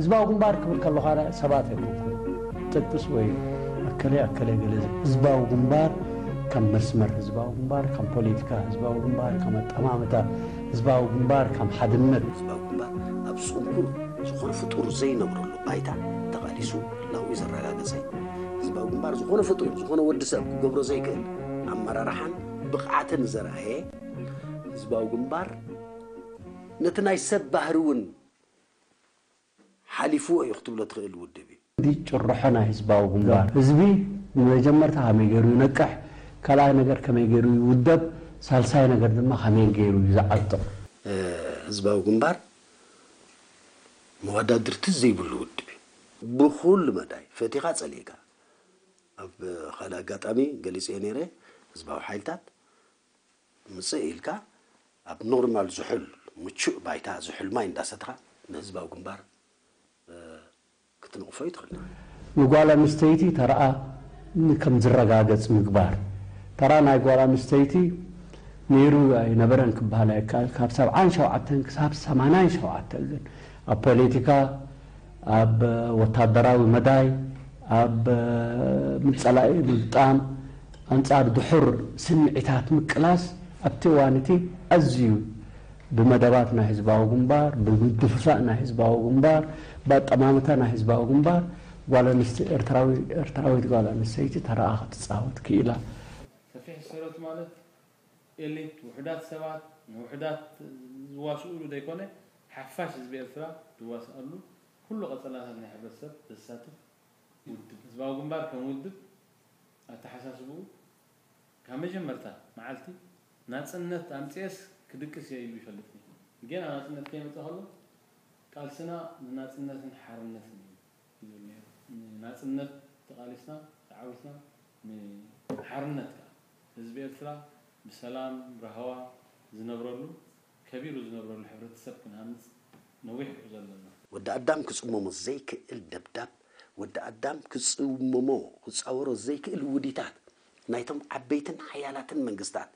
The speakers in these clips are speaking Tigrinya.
ህዝባዊ ግንባር ክብል ከለኻ ሰባት ኣይኮንኩን ጥቅስ ወይ ኣከለ ኣከለ ገለ። ህዝባዊ ግንባር ከም መስመር ህዝባዊ ግንባር፣ ከም ፖለቲካ ህዝባዊ ግንባር፣ ከም ኣጠማምታ ህዝባዊ ግንባር፣ ከም ሓድነት ህዝባዊ ግንባር ኣብ ጽንኩር ዝኾነ ፍጡር ዘይነብረሉ ባይታ ተቓሊሱ ህላዊ ዘረጋገጸ እዩ። ህዝባዊ ግንባር ዝኾነ ፍጡር፣ ዝኾነ ወዲ ሰብ ክገብሮ ዘይክእል ኣመራርሓን ብቕዓትን ዘርኣየ ህዝባዊ ግንባር፣ ነቲ ናይ ሰብ ባህሪ እውን ሓሊፍዎ እዩ ክትብሎ ትኽእል ውድብ እዩ። እንዲ ጭርሖ ናይ ህዝባዊ ግንባር፣ ህዝቢ ንመጀመርታ ከመይ ገይሩ ይነቅሕ፣ ካልኣይ ነገር ከመይ ገይሩ ይውደብ፣ ሳልሳይ ነገር ድማ ከመይ ገይሩ እዩ ዝዓጥቕ። ህዝባዊ ግንባር መወዳድርቲ ዘይብሉ ውድብ እዩ። ብኹሉ መዳይ ፈቲኻ ጸሊእካ፣ ኣብ ካልእ ኣጋጣሚ ገሊጸዮ ነይረ፣ ህዝባዊ ሓይልታት ምጽእ ኢልካ ኣብ ኖርማል ዝሑል ምቹእ ባይታ ዝሑል ማይ እንዳሰትኻ ንህዝባዊ ግንባር ክትነቕፎ ይትኽእል። ንጓል ኣንስተይቲ ተረኣ ከም ዝረጋገጽ ምግባር። ተራ ናይ ጓል ኣንስተይቲ ነይሩ ኣይነበረን ክበሃል ኣይከኣል። ካብ ሰብዓን ሸውዓተን ክሳብ ሰማንያን ሸውዓተን ግን ኣብ ፖለቲካ፣ ኣብ ወታደራዊ መዳይ፣ ኣብ ምጸላኢ ምግጣም፣ ኣንጻር ድሑር ስምዒታት ምቅላስ ኣብቲ እዋን እቲ ኣዝዩ ብመደባት ናይ ህዝባዊ ግንባር፣ ብምድፍፋእ ናይ ህዝባዊ ግንባር፣ ብኣጠማምታ ናይ ህዝባዊ ግንባር ጓል ኣንስተ-፣ ኤርትራዊ-፣ ኤርትራዊት ጓል ኣንስተይቲ ተራኣ ክትጻወት ክኢላ። ሰፊሕ ሰረት ማለት ኤሊት፣ ውሑዳት ሰባት ንውሑዳት ዝዋስኡሉ ዘይኮነ፣ ሓፋሽ ህዝቢ ኤርትራ ዝዋስኣሉ ኩሉ ቀጸላታት ናይ ሕብረተሰብ ዘሳትፍ ውድብ። ህዝባዊ ግንባር ከም ውድብ ኣተሓሳስብኡ ካብ መጀመርታ መዓልቲ ናጽነት ኣምጽኤስ ክድቅስ እየ ኢሉ ይፈልጥ ነይሩ። ጌና ናጽነት ከይመጸ ከሎ ቃልስና ንናጽነትን ሓርነትን እዩ ዝብል ነይሩ። ንናጽነት ተቓሊስና ተዓዊትና ንሓርነት ከኣ ህዝቢ ኤርትራ ብሰላም ራህዋ ዝነብረሉ ከቢሩ ዝነብረሉ ሕብረተሰብ ክንሃንጽ ነዊሕ ጉዕዞ ኣለና። ወዲ ኣዳም ክጽመሞ ዘይክእል ደብዳብ፣ ወዲ ኣዳም ክጽመሞ ክጻወሮ ዘይክእል ውዲታት ናይቶም ዓበይትን ሓያላትን መንግስታት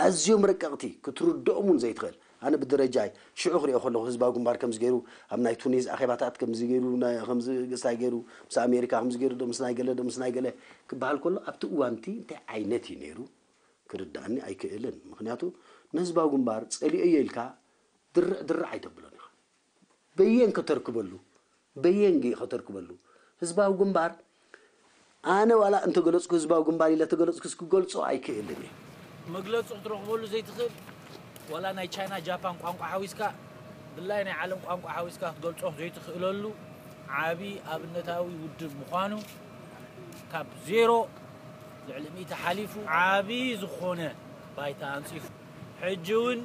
ኣዝዮም ረቀቕቲ ክትርድኦም እውን ዘይትኽእል። ኣነ ብደረጃይ ሽዑ ክሪኦ ከለኹ ህዝባዊ ግንባር ከምዚ ገይሩ ኣብ ናይ ቱኒዝ ኣኼባታት ከምዚ ገይሩ ከምዚ ገስታይ ገይሩ ምስ ኣሜሪካ ከምዚ ገይሩ ዶ ምስ ናይ ገለ ዶ ምስ ናይ ገለ ክበሃል ከሎ ኣብቲ እዋንቲ እንታይ ዓይነት እዩ ነይሩ ክርድኣኒ ኣይክእልን። ምክንያቱ ንህዝባዊ ግንባር ጸሊኦዮ ኢልካ ድርዕ ድርዕ ኣይተብሎን ኢኻ። በየን ከተርክበሉ በየን ጌ ከተርክበሉ ህዝባዊ ግንባር ኣነ ዋላ እንተገለፅኩ ህዝባዊ ግንባር ኢለ ተገለፅኩስ ክገልፆ ኣይክእልን እየ። መግለፂ ክትረኽበሉ ዘይትኽእል ዋላ ናይ ቻይና ጃፓን ቋንቋ ሓዊስካ ድላይ ናይ ዓለም ቋንቋ ሓዊስካ ክትገልፆ ዘይትኽእለሉ ዓቢ ኣብነታዊ ውድብ ምዃኑ ካብ ዜሮ ልዕሊ ሚእቲ ሓሊፉ ዓቢ ዝኾነ ባይታ ኣንፂፉ ሕጂ እውን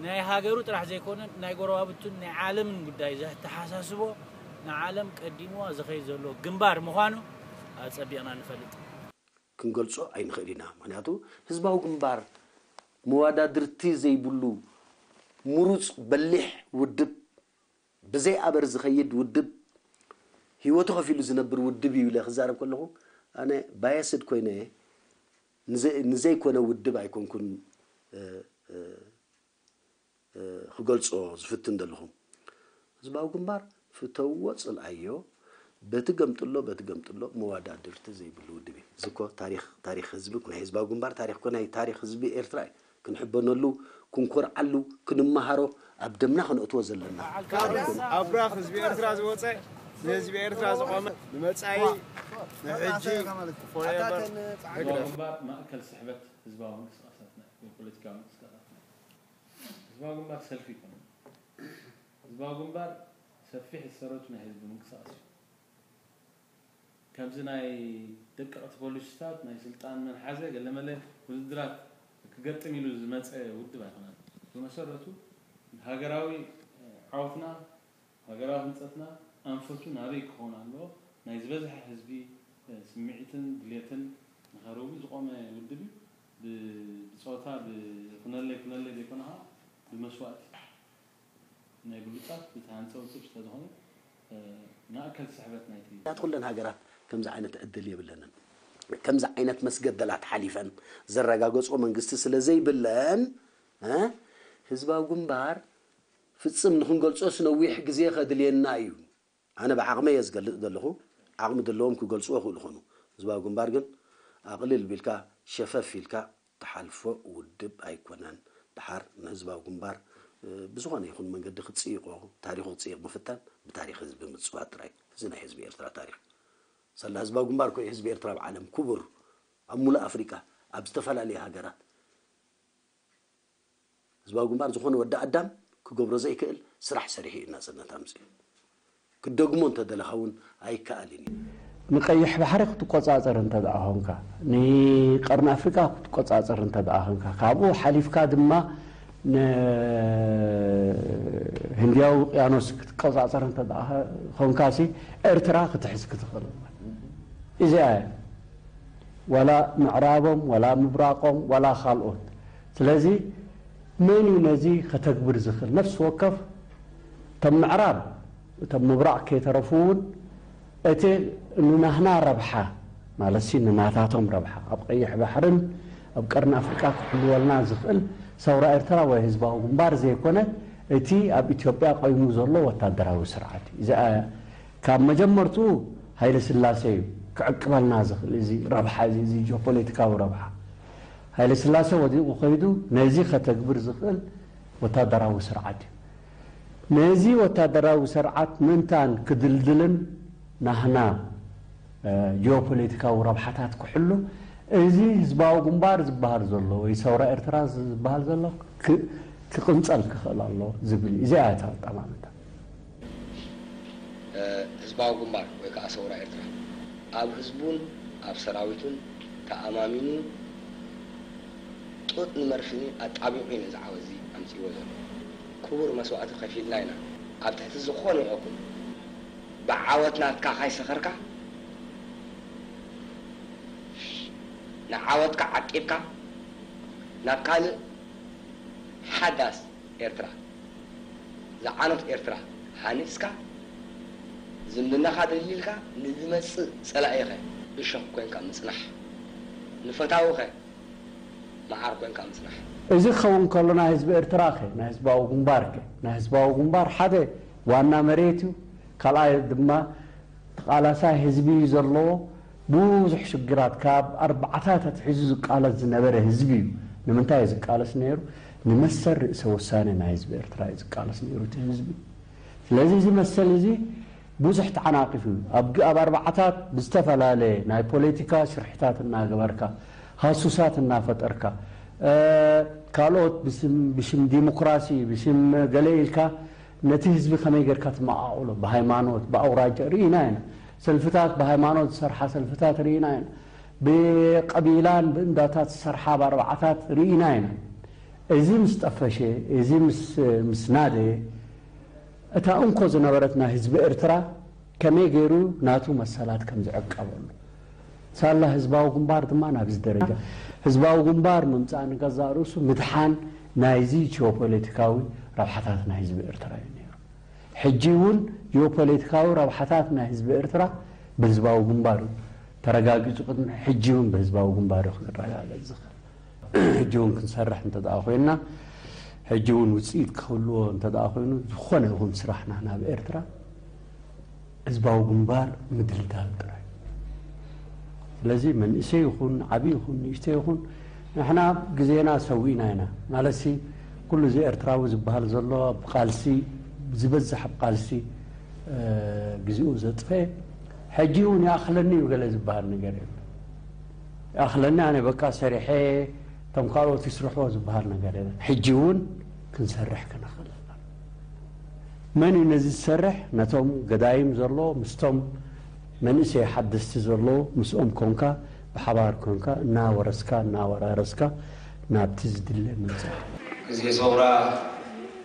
ናይ ሃገሩ ጥራሕ ዘይኮነ ናይ ጎረባብቱን ናይ ዓለምን ጉዳይ ዘተሓሳስቦ ንዓለም ቀዲምዋ ዝኸይድ ዘሎ ግንባር ምዃኑ ኣጸቢቕና ንፈልጥ። ክንገልጾ ኣይንኽእል ኢና። ምኽንያቱ ህዝባዊ ግንባር መዋዳድርቲ ዘይብሉ ምሩጽ በሊሕ ውድብ ብዘይ ኣበር ዝኸይድ ውድብ ህይወቱ ከፊሉ ዝነብር ውድብ እዩ ኢለ ክዛረብ ከለኹ ኣነ ባየስድ ኮይነ ንዘይኮነ ውድብ ኣይኮንኩን ክገልጾ ዝፍትን ዘለኹ። ህዝባዊ ግንባር ፍተውዎ ጽልኣዮ በቲ ገምጥሎ በቲ ገምጥሎ መዋዳድርቲ ዘይብሉ ውድብ እዩ። እዚ እኮ ታሪኽ ታሪኽ ህዝቢ እኮ ናይ ህዝባዊ ግንባር ታሪኽ እኮ ናይ ታሪኽ ህዝቢ ኤርትራ እዩ። ክንሕበነሉ፣ ክንኮርዓሉ፣ ክንመሃሮ ኣብ ደምና ከነእትዎ ዘለና። ኣብራኽ ህዝቢ ኤርትራ ዝወፀ ንህዝቢ ኤርትራ ዝቆመ ንመፃኢ ንሕጂ ፎሬቨር ህግደፍ። ማእከል ስሕበት ህዝባዊ ምንቅስቃሳትና ወይ ፖለቲካዊ ምንቅስቃሳትና ህዝባዊ ግንባር ሰልፊ ይኮነ። ህዝባዊ ግንባር ሰፊሕ ዝሰረቱ ናይ ህዝቢ ምንቅስቃስ እዩ። ከምዚ ናይ ደቀቕቲ ፖሊሲታት ናይ ስልጣን መን ሓዘ ገለመለ ውድድራት ክገጥም ኢሉ ዝመፀ ውድብ ኣይኮነን። ብመሰረቱ ሃገራዊ ዓወትና ሃገራዊ ህንፀትና ኣንፈቱ ናበይ ክኸውን ኣለዎ ናይ ዝበዝሐ ህዝቢ ስምዒትን ድልየትን ንኸረዊ ዝቖመ ውድብ እዩ። ብፆታ ብኹነለይ ኩነለይ ዘይኮነ ከዓ ብመስዋእቲ ናይ ብሉፃት ዝተሃንፀ ውድብ ስለዝኾነ ማእከል ስሕበት ናይቲ ናት ኩለን ሃገራት ከምዚ ዓይነት ዕድል የብለንን። ከምዚ ዓይነት መስገደላት ሓሊፈን ዘረጋገፅኦ መንግስቲ ስለዘይብለን ህዝባዊ ግንባር ፍፅም ንክንገልፆስ ነዊሕ ግዜ ከድልየና እዩ። ኣነ ብዓቕመይ እየ ዝገልጽ ዘለኹ። ዓቕሚ ዘለዎም ክገልጽዎ ይኽእሉ ይኾኑ። ህዝባዊ ግንባር ግን ኣቕልል ቢልካ፣ ሸፈፍ ኢልካ ትሓልፎ ውድብ ኣይኮነን። ደሓር ንህዝባዊ ግንባር፣ እ፣ ብዝኾነ ይኹን መንገዲ ክትጽይቖ፣ ታሪኹ ክትጽይቕ ምፍታን ብታሪኽ ህዝቢ ምጽዋት ጥራይ። እዚ ናይ ህዝቢ ኤርትራ ታሪኽ። ሳላ ህዝባዊ ግንባር እኮ እዩ ህዝቢ ኤርትራ ኣብ ዓለም ክቡር፣ ኣብ ሙሉእ ኣፍሪቃ፣ ኣብ ዝተፈላለየ ሃገራት። ህዝባዊ ግንባር ዝኾነ ወዲ ኣዳም ክገብሮ ዘይክእል ስራሕ ሰሪሑ እዩ ናጽነት ኣምጺኡ። ክደግሞ እንተደለኻ እውን ኣይከኣልን እዩ። ንቀይሕ ባሕሪ ክትቆጻጸር እንተ ደኣ ኾንካ፣ ንቀርኒ ኣፍሪቃ ክትቆጻጸር እንተ ደኣ ኾንካ፣ ካብኡ ሓሊፍካ ድማ ንህንድያዊ ውቅያኖስ ክትቆጻጸር እንተ ደኣ ኾንካሲ፣ ኤርትራ ክትሕዝ ክትኽእል እዚኣ እያ። ዋላ ምዕራቦም፣ ዋላ ምብራቆም፣ ዋላ ካልኦት። ስለዚ መን እዩ ነዚ ከተግብር ዝኽእል? ነፍሲ ወከፍ እቶም ምዕራብ፣ እቶም ምብራቕ ከይተረፉ እውን እቲ ንናህና ረብሓ፣ ማለትሲ ንናታቶም ረብሓ፣ ኣብ ቀይሕ ባሕርን ኣብ ቀርኒ ኣፍሪቃ ክሕልወልና ዝኽእል ሰውራ ኤርትራ ወይ ህዝባዊ ግንባር ዘይኮነ፣ እቲ ኣብ ኢትዮጵያ ቆይሙ ዘሎ ወታደራዊ ስርዓት እዩ። እዚኣ ካብ መጀመርትኡ ሃይለ ስላሴ እዩ ክዕቅበልና ዝኽእል፣ እዚ ረብሓ እዚ፣ እዚ ጂኦፖለቲካዊ ረብሓ። ሃይለ ስላሴ ወዲቑ ከይዱ ነዚ ከተግብር ዝኽእል ወታደራዊ ስርዓት እዩ። ነዚ ወታደራዊ ስርዓት ምእንታን ክድልድልን ናህና፣ እ፣ ጂኦፖለቲካዊ ረብሓታት ክሕሉ፣ እዚ ህዝባዊ ግንባር ዝበሃል ዘሎ ወይ ሰውራ ኤርትራ ዝበሃል ዘሎ ክ-፣ ክቕንጸል ክኽእል ኣለዎ ዝብል እዩ። እዚኣ እያ እታ ኣጠማምታ። ህዝባዊ ግንባር ወይ ከዓ ሰውራ ኤርትራ ኣብ ህዝቡን ኣብ ሰራዊቱን ተኣማሚኑ ጡጥ ንመርፍኒ ኣጣቢቑ እዩ ነዚ ዓወት እዚ ኣምፂእዎ ዘሎ። ክቡር መስዋእቲ ከፊልና ኢና። ኣብ ትሕቲ ዝኾነ ይኹን ብዓወት ናትካ ካይሰኸርካ ንዓወትካ ዓቂብካ ናብ ካልእ ሓዳስ ኤርትራ ዝዓኖት ኤርትራ ሃኒጽካ ዝምድናኻ ደልዲልካ ንዝመጽእ ጸላኢኸ እሾኽ ኮንካ ምጽናሕ ንፈታዊኸ መዓር ኮንካ ምጽናሕ። እዚ ክኸውን ከሎ ናይ ህዝቢ ኤርትራ ከ ናይ ህዝባዊ ግንባር ከ ናይ ህዝባዊ ግንባር ሓደ ዋና መሬት እዩ። ካልኣይ ድማ ተቓላሳይ ህዝቢ እዩ ዘለዎ። ብዙሕ ሽግራት ካብ ኣርባዓታት ኣትሒዙ ዝቃለስ ዝነበረ ህዝቢ እዩ። ንምንታይ እዩ ዝቃለስ ነይሩ? ንመሰል ርእሰ ውሳነ ናይ ህዝቢ ኤርትራ እዩ ዝቃለስ ነይሩ እቲ ህዝቢ። ስለዚ እዚ መሰል እዚ ብዙሕ ተዓናቒፉ እዩ። ኣብ ኣብ ኣርባዓታት ብዝተፈላለየ ናይ ፖለቲካ ሽርሕታት እናገበርካ ሃሱሳት እናፈጠርካ ካልኦት ብሽም ዲሞክራሲ ብሽም ገለ ኢልካ ነቲ ህዝቢ ከመይ ጌርካ ትመቓቕሎ ብሃይማኖት ብኣውራጃ ርኢና ኢና። ሰልፍታት ብሃይማኖት ዝሰርሓ ሰልፍታት ርኢና ኢና። ብቀቢላን ብእንዳታት ዝሰርሓ ብኣርባዓታት ርኢና ኢና። እዚ ምስ ጠፈሸ፣ እዚ ምስ ናደየ እታ እንኮ ዝነበረት ናይ ህዝቢ ኤርትራ ከመይ ገይሩ ናቱ መሰላት ከም ዝዕቀበሉ ሳላ ህዝባዊ ግንባር ድማ ናብዚ ደረጃ ህዝባዊ ግንባር ምምፃእ ንገዛእ ርእሱ ምድሓን ናይዚ ጂኦፖለቲካዊ ረብሓታት ናይ ህዝቢ ኤርትራ እዩ ነይሩ። ሕጂ እውን ጂኦፖለቲካዊ ረብሓታት ናይ ህዝቢ ኤርትራ ብህዝባዊ ግንባር እዩ ተረጋጊፁ። ቅድሚ ሕጂ እውን ብህዝባዊ ግንባር እዩ ክረጋገፅ ዝኽእል። ሕጂ እውን ክንሰርሕ እንተ ደኣ ኮይንና ሕጂ እውን ውፅኢት ክህልዎ እንተ ደኣ ኮይኑ ዝኾነ ይኹን ስራሕና ናብ ኤርትራ ህዝባዊ ግንባር ምድልዳል ጥራይ። ስለዚ መንእሰይ ይኹን ዓብዪ ይኹን ንእሽተይ ይኹን ንሕና ግዜና ሰዊእና ኢና። ማለትሲ ኩሉ እዚ ኤርትራዊ ዝበሃል ዘሎ ኣብ ቃልሲ ዝበዝሕ ኣብ ቃልሲ ግዜኡ ዘጥፈ ሕጂ እውን ይኣኽለኒ እዩ ገለ ዝበሃል ነገር የለን። ይኣኽለኒ ኣነ በቃ ሰሪሐ እቶም ካልኦት ይስርሕዎ ዝበሃል ነገር የለን። ሕጂ እውን ክንሰርሕ ክንኽእል ኣለና። መን እዩ ነዚ ዝሰርሕ? ነቶም ገዳይም ዘሎ ምስቶም መንእሰይ ሓደስቲ ዘሎ ምስኦም ኮንካ ብሓባር ኮንካ እናወረስካ እናወራረስካ ናብቲ ዝድለ ምብፃሕ። ግዜ ሰውራ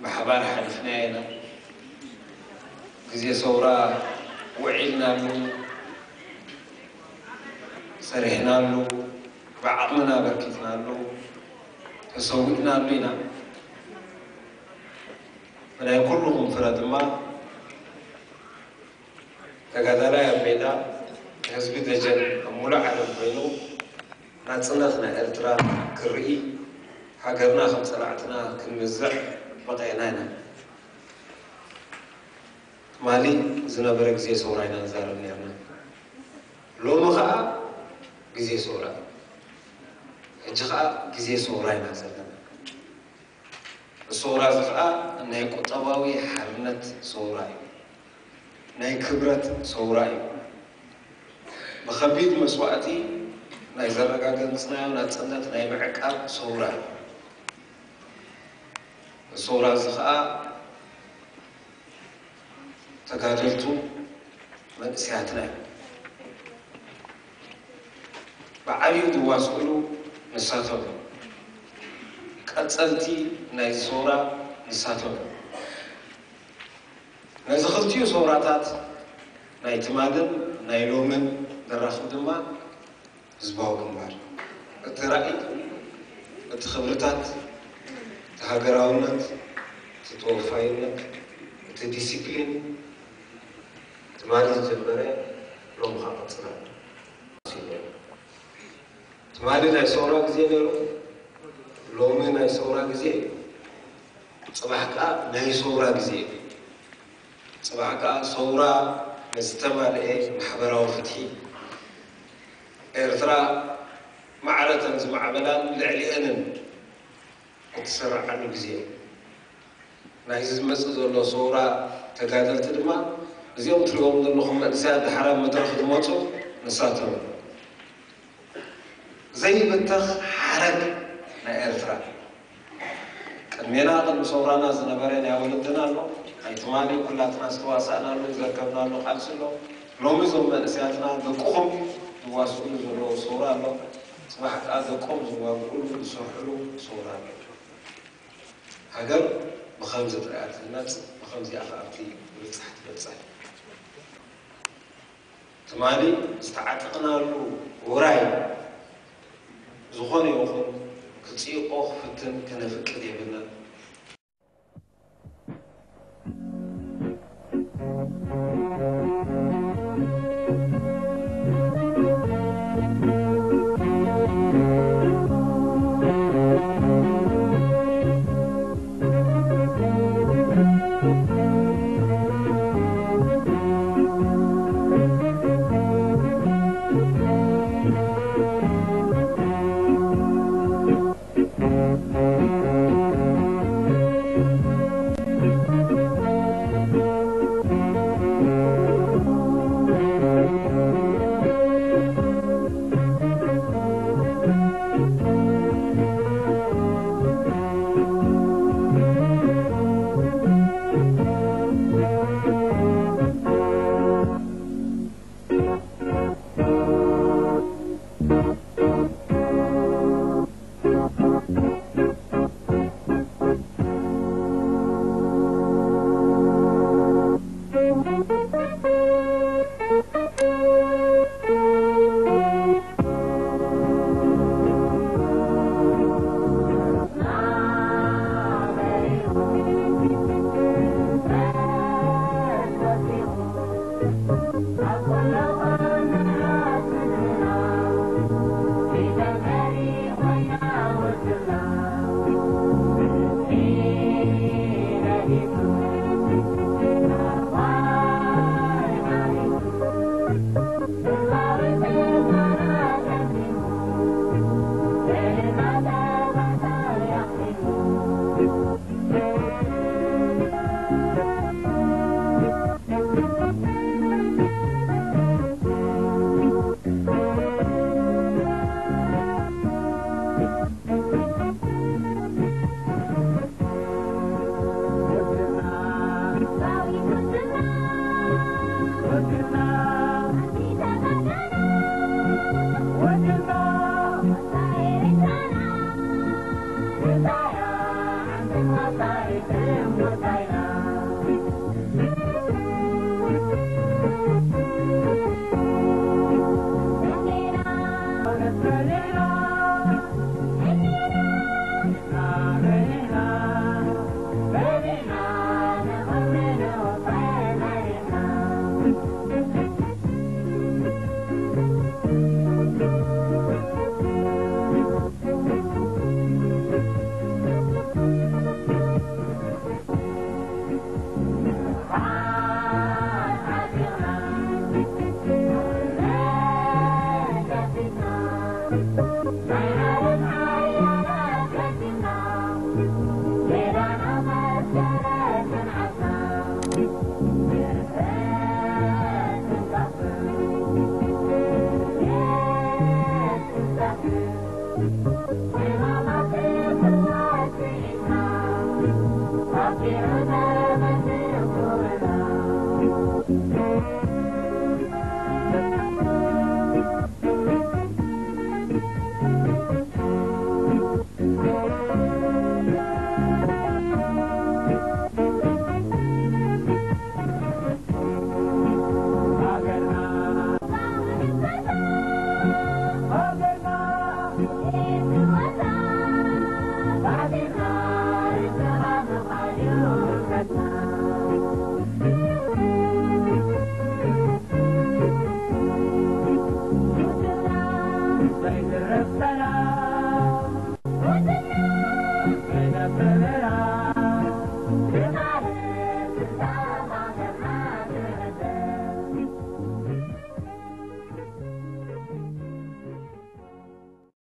ብሓባር ሓሊፍናዮ ኢና። ግዜ ሰውራ ውዒልናሉ፣ ሰሪሕናሉ፣ ብዓቕምና ኣበርኪትናሉ፣ ተሰዊእናሉ ኢና። ብናይ ኩልኹም ፍረ ድማ ተጋዳላይ ኣብ ሜዳ ንህዝቢ ደጀን ኣብ ሙሉእ ዓለም ኮይኑ ናጽነት ናይ ኤርትራ ክርኢ ሃገርና ከም ጸላዕትና ክንምዝዕ በቒዕና ኢና። ትማሊ ዝነበረ ግዜ ሰውራ ኢና ንዛረብ ነርና። ሎሚ ኸዓ ግዜ ሰውራ እዩ። ሕጂ ኸዓ ግዜ ሰውራ ኢና ዘለና። ሰውራ እዚ ኸዓ ናይ ቁጠባዊ ሓርነት ሰውራ እዩ። ናይ ክብረት ሰውራ እዩ። ብኸቢድ መስዋእቲ ናይ ዘረጋገጽናዮ ናጽነት ናይ ምዕቃብ ሰውራ እዩ። ሰውራ እዚ ኸዓ ተጋደልቱ መንእሰያትና እዮም። ብዓብዩ ዝዋስእሉ ንሳቶም እዮም። ቀጸልቲ ናይ ሰውራ ንሳቶም እዮም። ነዚ ክልቲኡ ሰውራታት ናይ ትማልን ናይ ሎምን ዘራኽብ ድማ ህዝባዊ ግንባር። እቲ ራእይ፣ እቲ ክብርታት፣ እቲ ሃገራውነት፣ እቲ ተወፋይነት፣ እቲ ዲሲፕሊን ትማሊ ዝጀመረ ሎሚ ከዓ ቀጽል ኣሎ። ትማሊ ናይ ሰውራ ግዜ ነይሩ፣ ሎሚ ናይ ሰውራ ግዜ እዩ። ጽባሕ ከዓ ናይ ሰውራ ግዜ እዩ። ጽባሕ ከዓ ሰውራ ንዝተማልአ ማሕበራዊ ፍትሒ፣ ኤርትራ ማዕረተን ዝማዕበላን ልዕሊአንን እትስርዓሉ ግዜ እዩ። ናይዚ ዝመጽእ ዘሎ ሰውራ ተጋደልቲ ድማ እዚኦም ትሪእዎም ዘለኹም መንእሰያት ድሓር ኣብ መድረኽ ዝመጹ ንሳቶም እዮም። ዘይብተኽ ሓረግ ናይ ኤርትራ። ቅድሜና፣ ቅድሚ ሰውራና ዝነበረ ናይ ወለድና ኣሎ። ናይ ትማሊ ኩላትና ዝተዋሳእናሉ ዘርከብናሉ ቃልሲ ኣሎ። ሎሚ እዞም መንእሰያትና ደቅኹም ዝዋስእሉ ዘለዉ ሰውራ ኣሎ። ጽባሕ ከኣ ደቆም ዝዋግእሉ ዝሰርሕሉ ሰውራ ኣሎ። ሃገር ብኸምዚ ጥራይ እያ ትህነጽ፣ ብኸምዚ እያ ከኣ ኣብቲ ምብጻሕ ትበጽሕ። ትማሊ ዝተዓጠቕናሉ ውራይ ዝኾነ ይኹን ክጽይቖ ክፍትን ከነፍቅድ የብልናን።